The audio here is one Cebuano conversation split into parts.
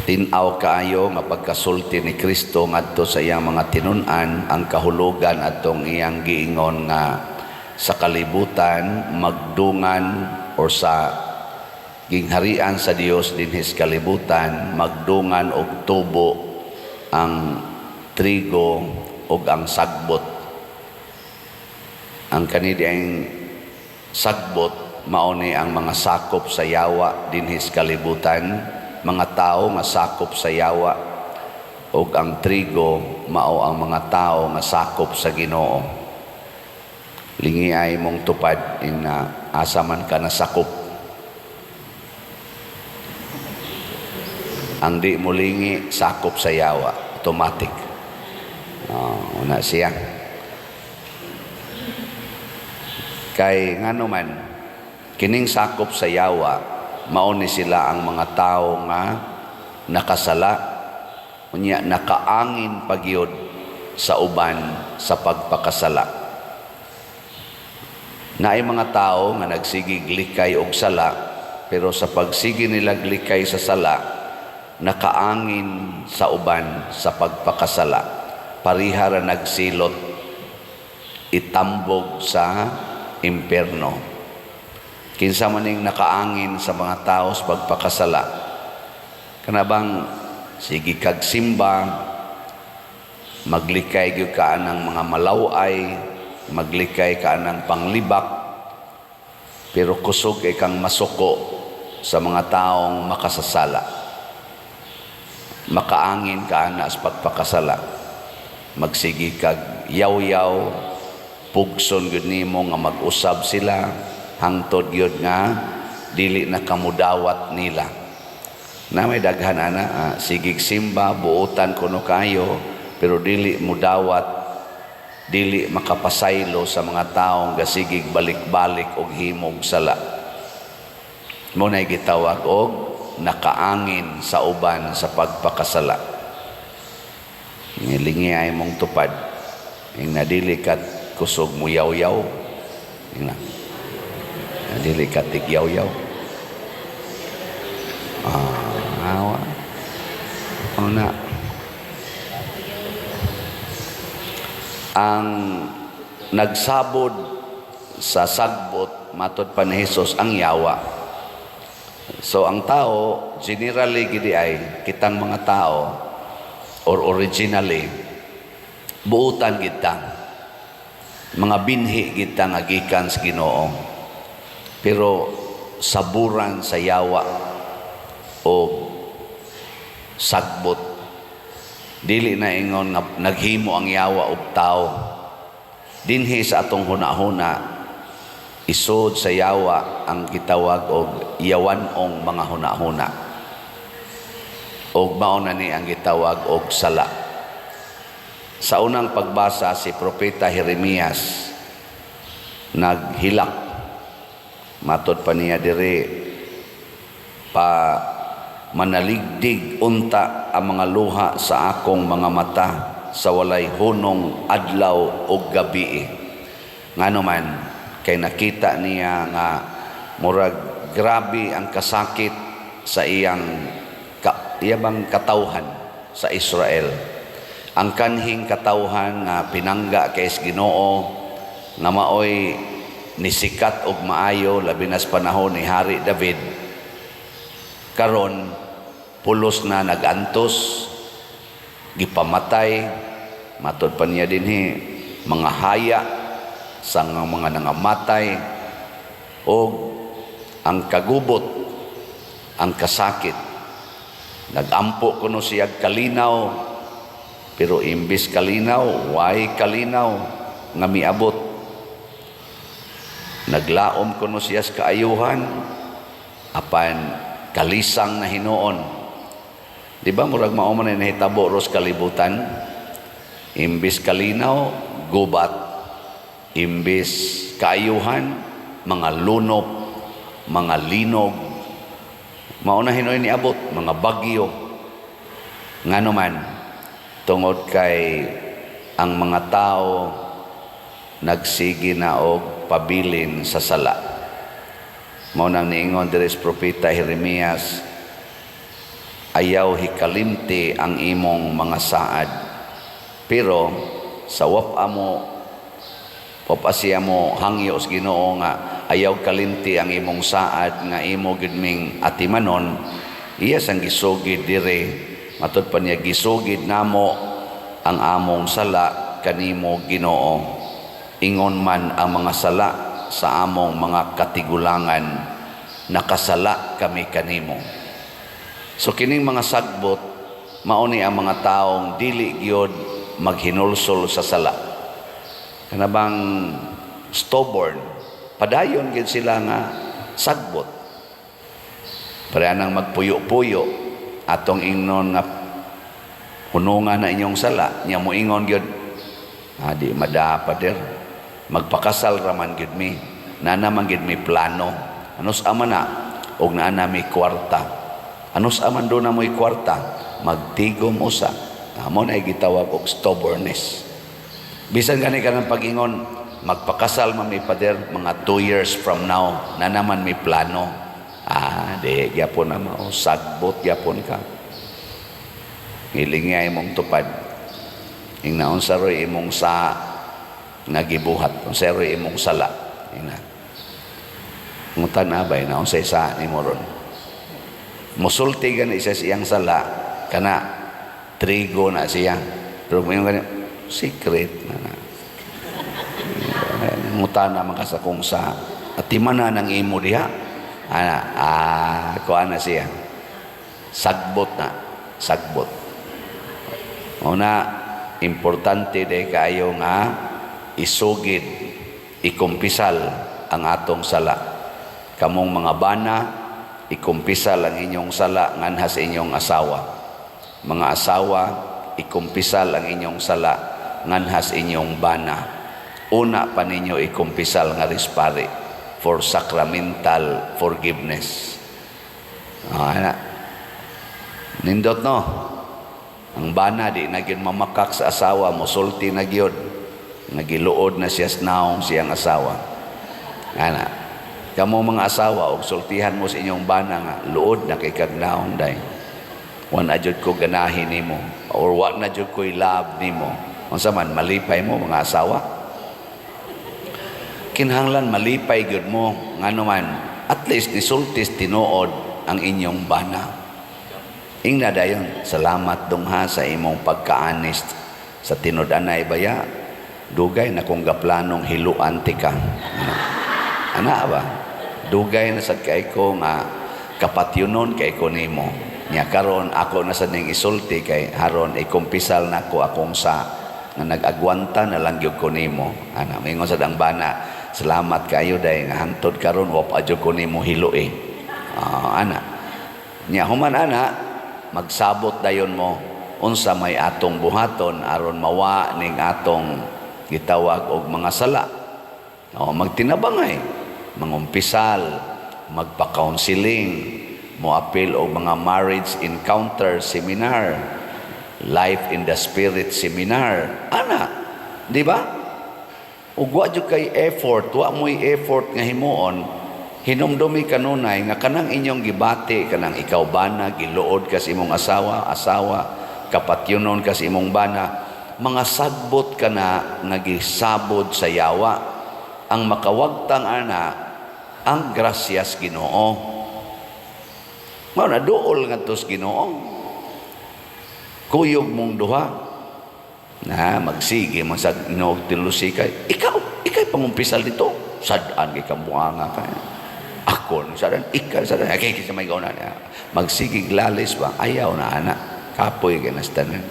Tin-aw kaayo nga pagkasulti ni Kristo ngadto sa iyang mga tinun-an, ang kahulugan atong iyang giingon nga sa kalibutan magdungan or sa gingharian sa Dios dinhi sa kalibutan magdungan og tubo ang trigo ug ang sagbot. Ang kani ang sagbot mao ni ang mga sakop sa yawa dinhi sa kalibutan, mga tao nga sakop sa yawa, ug ang trigo mao ang mga tao nga sakop sa Ginoo. Lingi ay mong tupad ina asa man ka nasakop. Ang di mo lingi, sakop sa yawa, automatic. Oh, una siya. Kay ngano man kining sakop sa yawa, mao ni sila ang mga tao nga nakasala, unya nakaangin pagyud sa uban sa pagpakasala. Naay mga tao nga nagsigig likay og sala, pero sa pagsige nila likay sa sala, nakaangin sa uban sa pagpakasala. Pareha ra nagsilot itambog sa impierno. Kinsa man ning nakaangin sa mga tao sa pagpakasala? Kana bang sige kag simba, maglikay gyud ka anang mga malaw-ay, maglikay ka anang panglibak, pero kusog kay kang masuko sa mga taong makasasala. Makaangin ka ana sa pagpakasala. Magsige kag yaw-yaw, pugson gyud nimo nga mag-usab sila hangtod gyud nga dili na kamudawat nila. Na may daghan ana, sigig simba, buotan kuno kayo, pero dili mudawat, dili makapasaylo sa mga taong gasigig balik-balik og himog sala. Mo na gitawag og nakaangin sa uban sa pagpakasala. Ngilingi ay mong tupad. Ing nadili kat kusog mo yaw-yaw. Ing na. Nadili kat tigyaw-yaw. Awa. Una. Ang nagsabod sa sagbot, matod pa ni Jesus, ang yawa. So ang tao, generally gidi ay kitang mga tao or originally buutan kita. Mga binhi kita nga gikan sa Ginoo. Pero saburan sa yawa o sagbot, dili na ingon nga naghimo ang yawa og tao. Dinhi sa atong hunahuna, isod sa yawa ang gitawag og yawan-ong mga hunahuna. Og mao na ni ang gitawag og sala. Sa unang pagbasa, si Propeta Jeremias naghilak. Matod pa niya diri, pa manaligdig unta ang mga luha sa akong mga mata sa walay hunong adlaw ug gabi. Ngano man, kay nakita niya nga murag grabe ang kasakit sa iyang iya bang katawhan sa Israel. Ang kanhing katawhan nga pinangga kay Ginoo nga maoy nisikat og maayo labi na sa panahon ni Hari David, karon pulos na nagantos, gipamatay, matod pa niya dinhi, mga haya sa mga nangamatay, og ang kagubot, ang kasakit. Nagampo kuno siya kalinaw, pero imbis kalinaw, way kalinaw nga miabot. Naglaom kuno siya sa kaayuhan, apan kalisang na hinuon. Di ba murag mao man ay nahitabo ros kalibutan? Imbis kalinaw, gubat. Imbis kaayuhan, mga lunop, mga linog. Mao na hinuon niabot, mga bagyo. Ngano man, tungod kay ang mga tao nagsige na og pabilin sa sala. Mao nang niingon diri sa Propeta Jeremias, Ayaw hikalimti ang imong mga saad. Pero sa wapa mo, wapa siya mo hangyo sa Ginoo nga ayaw kalimti ang imong saad nga imo gid ming atimanon, iya sang gisugid dire. Matud pa niya, "Gisugid namo ang among sala kanimo, Ginoo, ingon man ang mga sala sa among mga katigulangan, nakasala kami kanimo." So kining mga sagbot, mao ni ang mga taong dili gyud maghinulsol sa sala, kana bang stubborn, padayon gyud sila nga sagbot. Pareha nang magpuyo-puyo, atong ingnon nga hunungan na inyong sala, nya moingon gyud, "Ah, di mada, pader, magpakasal raman gyud mi, naa naman gyud mi plano." Anus ama na og naa na mi kwarta? Anus aman do na mo'y kwarta? Magtigom usa. Amo na gitawag og stubbornness. Bisan gani ka ng pag-ingon, "Magpakasal man mi, pader, mga 2 years from now, na naman may plano." Ah, di gyapon na mao, sagbot gyapon ka. Hilingi imong tupad. Ingna unsa roy imong sa nga gibuhat, unsa roy imong sala. Ingna. Ngutan na bay na unsay sa nimo ron. Musulti gani siya sa iyang sala, kana trigo na siya. Pero mo gani secret na na. Ngutana man ka sa kung sa atimana ng imo diha. Ana, ah, kuan na siya. Sagbot na, sagbot. Una, importante day kaayo nga isugid, ikumpisal ang atong sala. Kamong mga bana, ikumpisal ang inyong sala nganha sa inyong asawa. Mga asawa, ikumpisal ang inyong sala nganha sa inyong bana. Una pa ninyo ikumpisal nga pari for sacramental forgiveness. Ah, ana. Nindot, no? Ang bana di na gyud mamakak sa asawa, musulti na gyud. Nagiluod na siya sa naong siyang asawa. Ana. Kamo mga asawa, og sultihan mo sa inyong bana nga luod na kay kag naong, day. Wa na jud ko ganahi nimo or wa na jud ko'y love nimo. Unsa man, malipay mo, mga asawa? Kinahanglan malipay gyud mo, ngano man at least nisultis tinuod ang inyong bana. Ingna dayon, "Salamat dong ha sa imong pagka-honest sa tinud-anay baya. Dugay na kong gaplanong hiluan ti ka." Ana, ana ba? Dugay na sad kay ko nga kapatyunon kay ko nimo. Nya karon ako na sad ning isulti kay haron ikumpisal nako akong sa nga nag-agwanta na lang gyud ko nimo. Ana, moingon sad ang bana, "Salamat kayo day nga hantod karon wa pa jud ko nimo hilui." Ah, ana. Nya human ana, magsabot dayon mo unsa may atong buhaton aron mawa ning atong gitawag og mga sala. O magtinabangay, mangumpisal, magpa-counseling, moapil og mga marriage encounter seminar, life in the spirit seminar. Ana, di ba? Ug wa jud kay effort, wa mo'y effort nga himuon, hinumdumi kanunay nga kanang inyong gibati, kanang ikaw bana, giluod ka sa imong asawa, asawa, kapatyunon ka sa imong bana, mga sagbot ka na nga gisabod sa yawa. Ang makawagtang ana, ang grasyas Ginoo. Mao na duol ngadto sa Ginoo. Kuyog mong duha. Na magsige man sa Ginoo tilusikay. Ikaw, ikay pangumpisal dito. Sad-an kay kang buanga ka. Ako ni sad-an, ikaw sad-an. Kay sa may gauna niya. Magsigig lalis ba? Ayaw na ana. Kapoy kay tanan.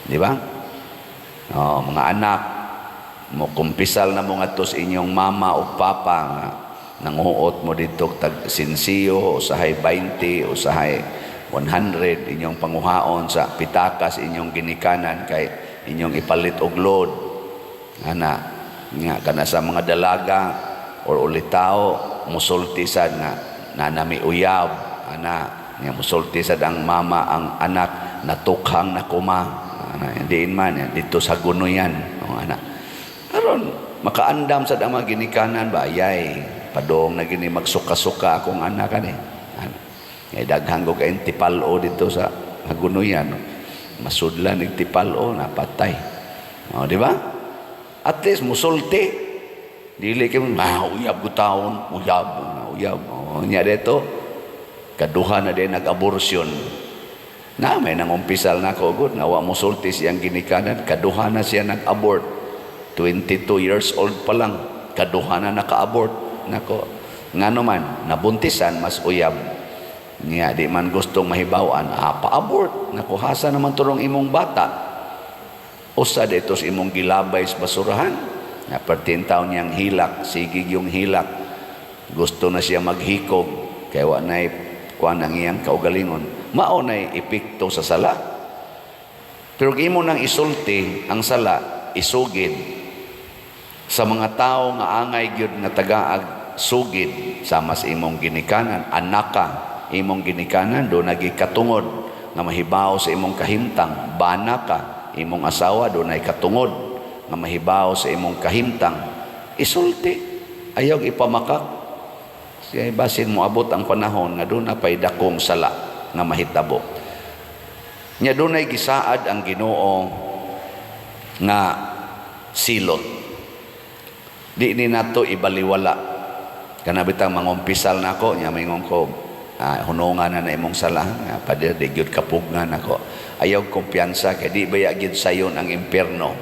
Di ba? Oh, mga anak, mo kumpisal na mo ngadto sa inyong mama o papa nga nanguot mo dito tag sinsiyo, usahay 20, usahay 100 inyong panguhaon sa pitakas inyong ginikanan kay inyong ipalit og load. Ana nga kana sa mga dalaga or ulitawo, musulti sad nga nanami uyab. Ana nga musulti sad ang mama, ang anak natukhang na kuma. Ana, diin man yan dito sa gunoyan. O, ana, aron makaandam sad ang mga ginikanan ba, ayay padong na gini magsuka-suka akong anak ani. Ana. Kay daghan ko kayong tipalo dito sa Hagunoyan. Masudlan ng tipalo, napatay. O, di ba? At least musulti. Dili kay ah, uyab ko taon, uyab, uyab. O, nya dito, kaduha na din nag-abortion. Na may nangumpisal na ako gud nga wa musulti siyang ginikanan, kaduha na siya nag-abort. 22 years old pa lang, kaduha na naka-abort. Nako, ngano man, nabuntisan mas uyab. Niya di man gustong mahibawan, ah, pa-abort. Nako, hasa naman turong imong bata. Usa dito sa imong gilabay sa basurahan. Na perting taon niyang hilak, sigig yung hilak. Gusto na siya maghikog, kaya wa na'y kuan ang iyang kaugalingon. Mao na'y epekto sa sala. Pero kung imo nang isulti ang sala, isugid sa mga tao nga angay gyud nga tagaag sugid, sama sa imong ginikanan, anaka, imong ginikanan do nagikatungod nga mahibaw sa imong kahimtang, bana ka, imong asawa dunay katungod nga mahibaw sa imong kahimtang, isulti, ayaw ipamakak. Siya basin moabot ang panahon nga doon na pay dakong sala nga mahitabo. Nya dunay gisaad ang Ginoo nga silot. Di ni nato ibaliwala. Kana bitang mangumpisal nako nya maingon ko, ah, hunungan na na imong sala nga pader, di gyud kapugngan ako. Ayaw kumpiyansa kay di baya gyud sayon ang impierno.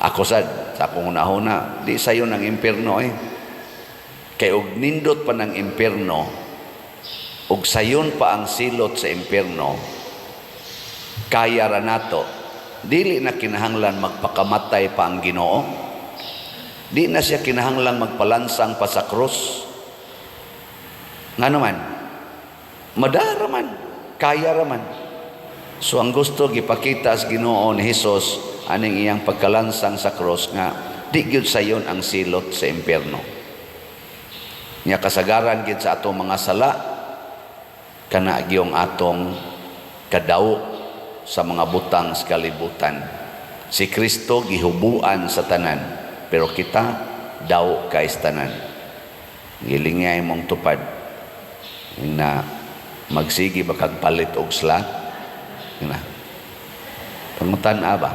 Ako sad sa akong hunahuna, di sayon ang impierno eh. Kay og nindot pa ng impierno ug sayon pa ang silot sa impierno, kaya ra nato. Dili na kinahanglan magpakamatay pa ang Ginoo. Di na siya kinahanglan magpalansang pa sa krus. Ngano man? Madara man, kaya ra man. So ang gusto gipakita sa Ginoo ni Hesus aning iyang pagkalansang sa krus nga di gyud sayon ang silot sa impierno. Nya kasagaran gyud sa atong mga sala kana gyung atong kadaw sa mga butang sa kalibutan. Si Kristo gihubuan sa tanan, pero kita daw kay sa tanan. Gilingay mong tupad na magsigi ba kag palit og slot? Na. Pangutan-a ba?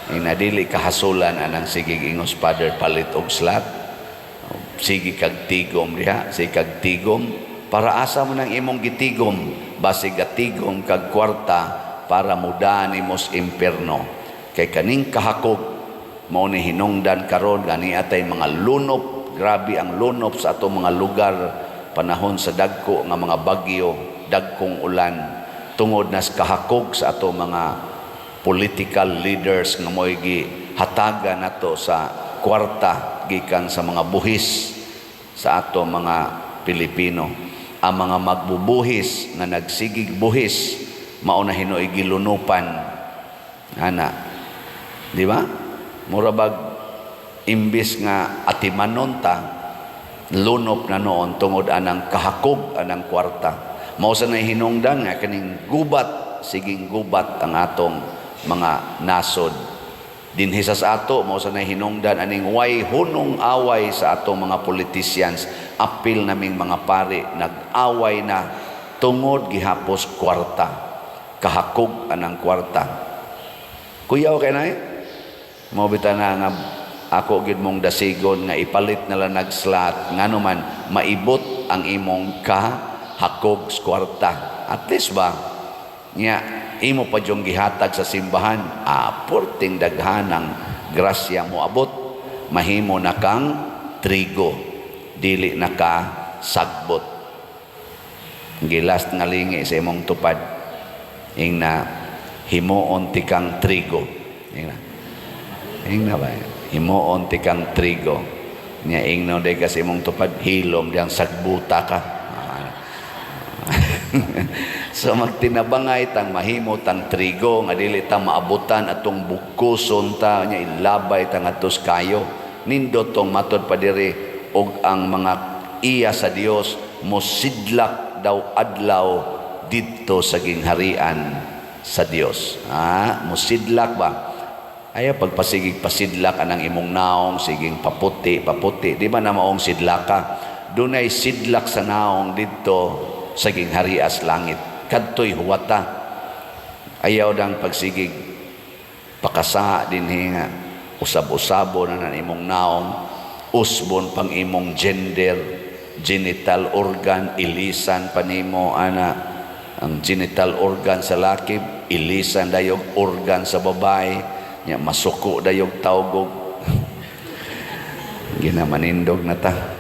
Ina dili kahasulan anang sige ingos, "Father, palit og slot." Sige kag tigom diha, sige kag tigom para asa mo nang imong gitigom, basig tigom kag kwarta para muda nimo sa impierno. Kay kaning kahakog mao ni hinungdan karon gani atay mga lunop, grabe ang lunop sa atong mga lugar panahon sa dagko nga mga bagyo, dagkong ulan, tungod nas kahakog sa atong mga political leaders nga mo'y gihatagan nato sa kwarta gikan sa mga buhis sa ato mga Pilipino. Ang mga magbubuhis nga nagsigig buhis mao na hinuoy gilunupan ana, di ba? Mura bag imbis nga atimanon ta, lunop na noon tungod anang kahakog anang kwarta. Mao sa nay hinungdan nga kaning gubat, siging gubat ang atong mga nasod dinhi sa ato. Mao sa nay hinungdan aning way hunong away sa atong mga politicians, apil naming mga pari, nag-away na tungod gihapos kwarta, kahakog anang kwarta. Kuyaw kay nay mo bita na nga ako gid mong dasigon nga ipalit na lang nag-slot, ngano man maibot ang imong kahakog sa kwarta. At least ba nya imo pa dyong gihatag sa simbahan, ah, porting daghanang grasya mo abot, mahimo na kang trigo, dili na ka sagbot. Gilas nga lingi sa imong tupad, ing na himuon ti kang trigo. Ing na, ing na ba, himuon ti kang trigo. Nya ingno day kasi imong tupad, hilom diyang sagbuta ka. So magtinabangay tang mahimo tang trigo nga dili ta maabutan atong bugkuson ta, nya ilabay ta ngadtos kayo. Nindot tong matod pa diri og ang mga iya sa Dios mosidlak daw adlaw didto sa gingharian sa Dios. Ah, mosidlak ba? Ayaw pagpasigig pasidlak anang imong naong, siging paputi, paputi. Di ba na maong sidlaka? Dunay sidlak sa naong didto. sa gingharias langit. Kadto'y huwata. Ayaw dang pagsigig pakasaha dinhi nga usab-usabo na na imong naong, usbon pang imong gender, genital organ, ilisan pa nimo ana ang genital organ sa laki, ilisan dayog organ sa babae nya, masuko dayog tawgog. Ginamanindog na ta.